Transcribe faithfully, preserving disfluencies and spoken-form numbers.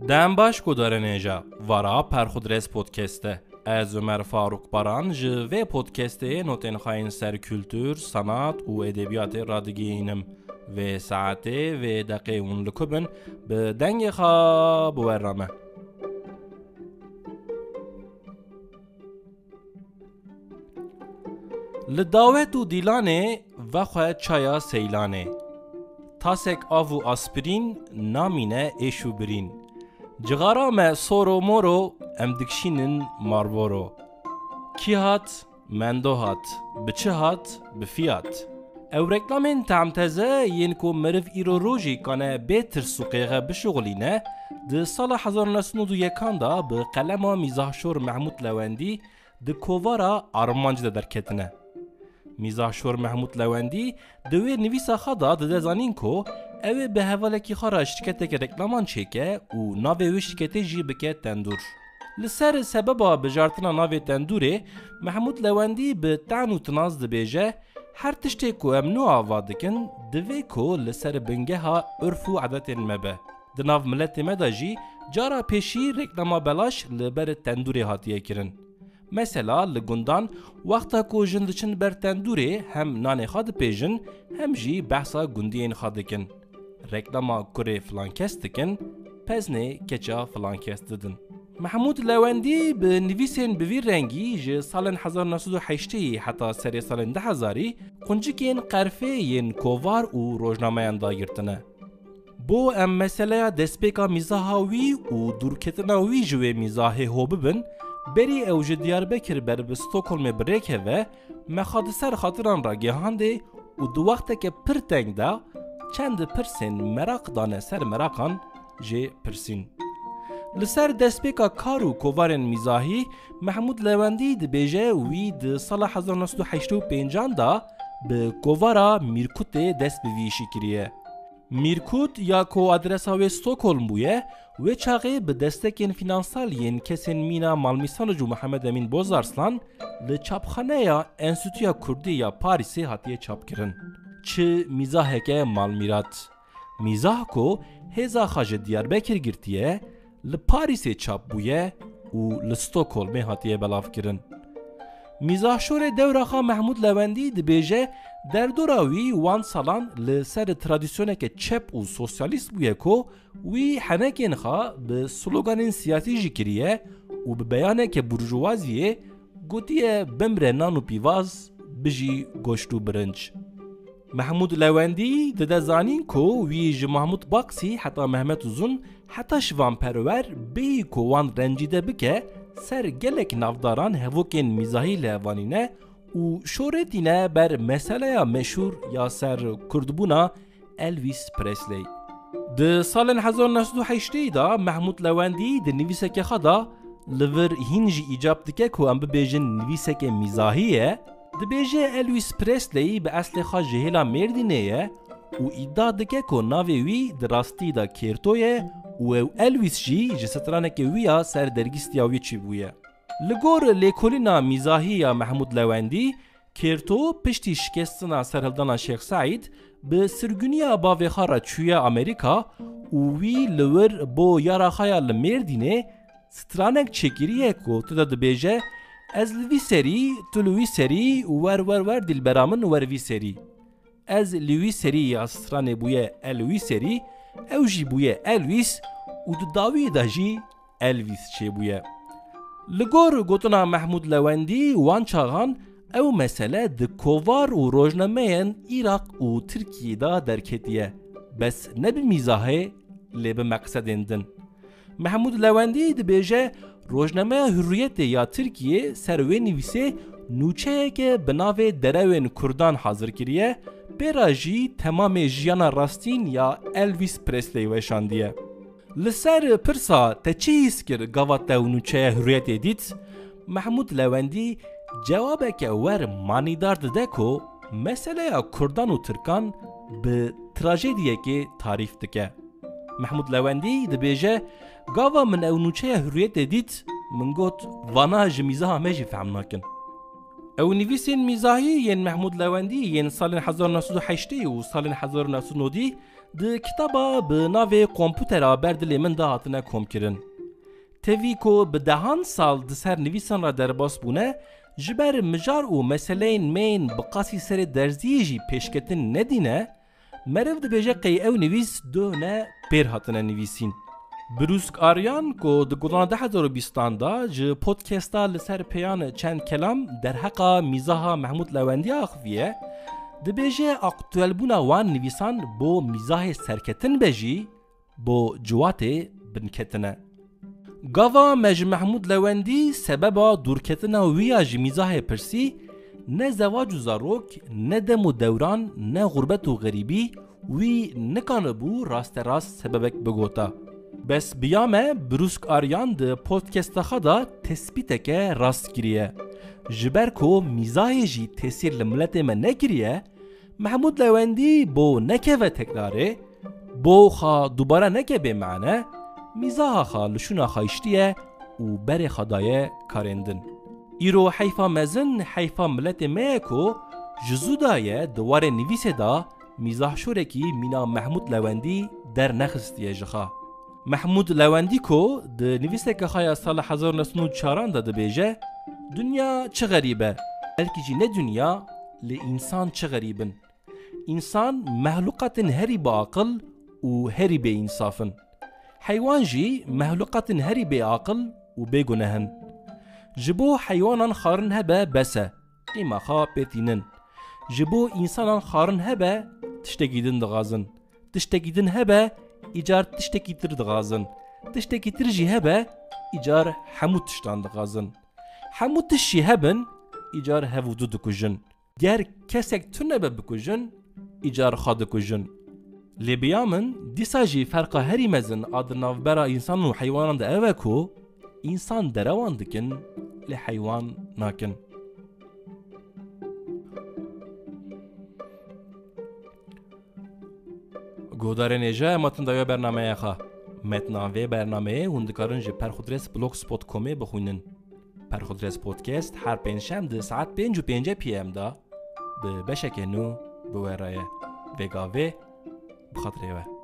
Dem baş guhdarên hêja, vara Perxudres Podcast e. Ez Ömer Faruk Baran ji vê podcastê notên xwe yên ser kultur, sanat û edebiyatê radigihînim. Vê saetê, vê deqê hûn li ku bin, bi dengê xwe bi we re me. Li dawet û dîlanê vexwe çaya seylanê. Tasek av û aspirîn namîne êş û birîn. Cixara me sor û mor o, em dikşînin marvoro. Kî hat? Mendo hat. Bi çi hat? Bi fiyat. Ew reklamên temteze yên ku meriv îro rojî kane bê tirs û qêxe bişuxulîne, di sala hezar û neh sed û nod û yekan de bi qelema mîzahşor Mehmûd Lewendî di kovara Armanc de derketine. Mîzahşor Mehmûd Lewendî di wê nivîsa xwe de dide zanîn ku ew ê bi hevalekî xwe re şirketek reklaman çêke û navê wê şirketê jî bike Tendûr. Li ser sebeba bijartina navê Tendûrê, Mehmûd Lewendî bi ten û tinaz dibêje, her tiştê ku em nû ava dikin, divê ku li ser bingeha urf û edetên me be. Di nav miletê me de jî cara pêşî reklama belaş li ber tendûrê hatiye kirin. Mesela li gundan wexta ku jin diçin ber tendûrê hem nanê xwe dipêjin hem jî behsa gundiyên xwe dikin. Reklama kurê filan kes dikin, peznê keça filan kes didin. Mehmûd Lewendî bi nivîsên bi vî rengî ji salên hezar neh sed û heştê heta serê salên du hezarî quncikên qerfê yên kovar û rojnameyan dagirtine. Bo em meseleya destpêka mîzaha wî û dûrketina wî ji wê mîzahê ho bibin, berî ew ji Diyarbekir ber bi Stockholmê bi rê keve, me xwe di ser xatiran re gihandê û di wexteke pir teng de çend pirsên meraq dane ser meraqan jê pirsîn. Li ser destpêka kar û kovarên mîzahî, Mehmûd Lewendî dibêje wî di sala hezar neh sed û heştê û pêncan de bi kovara Mîrkutê dest bi vî îşî kiriye. Mîrkut ya ku adresa wê Stockholm bûye, wê çaxê bi destekên fînansal yên kesên mîna Malmîsanoc û Mihemed Emîn Bozarslan li çapxaneya Enstîtuya Kurdî ya Parîsê hatiye çapkirin. Çi mîzaheke malmîrat. Mîzah ku hêza xwe ji Diyarbekir girtiye, li Parîsê çap bûye û li Stockholmê hatiye belavkirin. Mîzahşorê dewra xwe Mehmûd Lewendî dibêje, derdora wî wan salan li ser tradisyoneke çep û sosyalîst bûye ku wî henekên xwe bi sloganên siyasî jî kiriye û bi beyaneke burjuvaziyê gotiye, bimre nan û pîvaz, bijî goşt û birinc. Mehmûd Lewendî dide zanîn ku wî ji Mahmûd Baksî heta Mehmet Uzun, heta Şivan Perwer bêyî ku wan rencîde bike, ser gelek navdaran hevokên mîzahî li hev anîne û şoretîne ber meseleya meşhûr ya ser kurdbûna Elvis Presley. Di salên hezar neh sed û heştê de Mehmûd Lewendî di nivîseke xwe de li vir hîn jî îcab dike ku em bibêjin nivîseke mîzahî ye, dibêje Elvis Presley bi eslê xwe ji hêla Mêrdînê ye û îdia dike ku navê wî di rastî de Kêrto ye û ew Elvis jî ji straneke wî ya ser dergîstiya wî çêbûye. Li gor lêkolîna mîzahî ya Mehmûd Lewendî, Kêrto piştî şikestina serhildana Şêx Seîd bi sirgûniya bavê xwe re çûye Amerîka û wî li wir bo yara xwe ya li Mêrdînê stranek çêkiriye ku tê de dibêje, ez li vî serî, tu li wî serî, wer wer wer dîlbera min wer vî serî. Ez li wî serî ya stranê bûye Elwîserî, ew jî bûye Elwîs û di dawiyê de jî Elvis çêbûye. Li gor gotina Mehmûd Lewendî wan çaxan ew mesele di kovar û rojnameyên Îraq û Tirkiyê de derketiye. Bes ne bi mîzahê, lê bi meqsedên din. Mehmûd Lewendî dibêje, rojnameya Hurriyetê ya Tirkiyê ser wê nivîsê nûçeyeke bi navê Derewên Kurdan hazir kiriye, pê re jî temamê jiyana rastîn ya Elvis Presley weşandiye. Li ser pirsa te çi hîs kir gava te ew nûçeya Hurriyetê dît, Mehmûd Lewendî cewabeke wer manîdar dide ku meseleya Kurdan û Tirkan bi trajediyekê tarîf dike. Mehmûd Lewendî dibêje, gava min ew nûçeya Hurriyetê dît, min got, vana ji mîzaha me jî fehm nakin. Ew nivîsên mîzahî yên Mehmûd Lewendî yên salên hezar û neh sed û heştê û salên hezar û neh sed û nodî di kitaba bi navê Komputera Ber Dilê Min de hatine komkirin. Tevî ku bi dehan sal di ser nivîsan re derbas bûne, ji ber mijar û meseleyên me yên bi qasî serê derziyê jî pêşketin nedîne, meriv dibêje qey ew nivîs duh ne pêr hatine nivîsîn. Brûsk Aryan ku di gulana du hezar û bîstan de ji podcasta Li Ser Pêyan Çend Kelam derheqa mîzaha Mehmûd Lewendî axiviye, dibêje aktuelbûna wan nivîsan bo mîzahê serketin be jî bo ciwatê binketin e. Gava me ji Mehmûd Lewendî sebeba dûrketina wî ya ji mîzahê pirsî, ne zewac û zarok, ne dem û dewran, ne xurbet û xerîbî, wî nikanibû rasterast sebebek bigota. Bes biya me Brûsk Aryan di podcasta xwe de tespîteke rast kiriye. Ji ber ku mîzahê jî tesîr li miletê me nekiriye, Mehmûd Lewendî bo nekeve tekrarê, bo xwe dubare neke bê mane, mîzaha xwe li şûna xwe hiştiye û berê xwe daye karên din. Îro heyfa mezin, heyfa miletê me ye ku ji zû daye di warê nivîsê de mîzahşorekî mîna Mehmûd Lewendî dernexistiye ji xwe. Mehmûd Lewendî ku di nivîseke xwe ya sala hezar û neh sed û çaran de dibêje, Dinya çi xerîb e, belkî jî ne dinya, lê însan çi xerîb in. Însan mehlûqatên herî bi aqil û herî bêînsaf in. Heywan jî mehlûqatên herî bêaqil û bêguneh in. Ji bo heywanan xwarin hebe bes e, qîma xwe pê tînin. Ji bo însanan xwarin hebe tiştekî din dixwazin. Tiştekî din hebe, îcar tiştekî tir dixwazin. Tiştekî tir jî hebe, îcar hemû tiştan dixwazin. Hemû tişt jî hebin, îcar hev û du dikujin. Ger kesek tune be bikujin, îcar xwe dikujin. Lê biya min, dîsa jî ferqa herî mezin a di navbera însan û heywanan de ew e ku însan derewan dikin, lê heywan nakin. Guhdarên hêja, em hatin dawiya bernameya xwe. Metna vê bernameyê hûn dikarin ji perxudres blogspot komê bixwînin. Perxudres Podcast her pêncşem di saet pênc û pêncî P M de bi beşeke nû bi we re ye. Vê gavê bi xatirê we.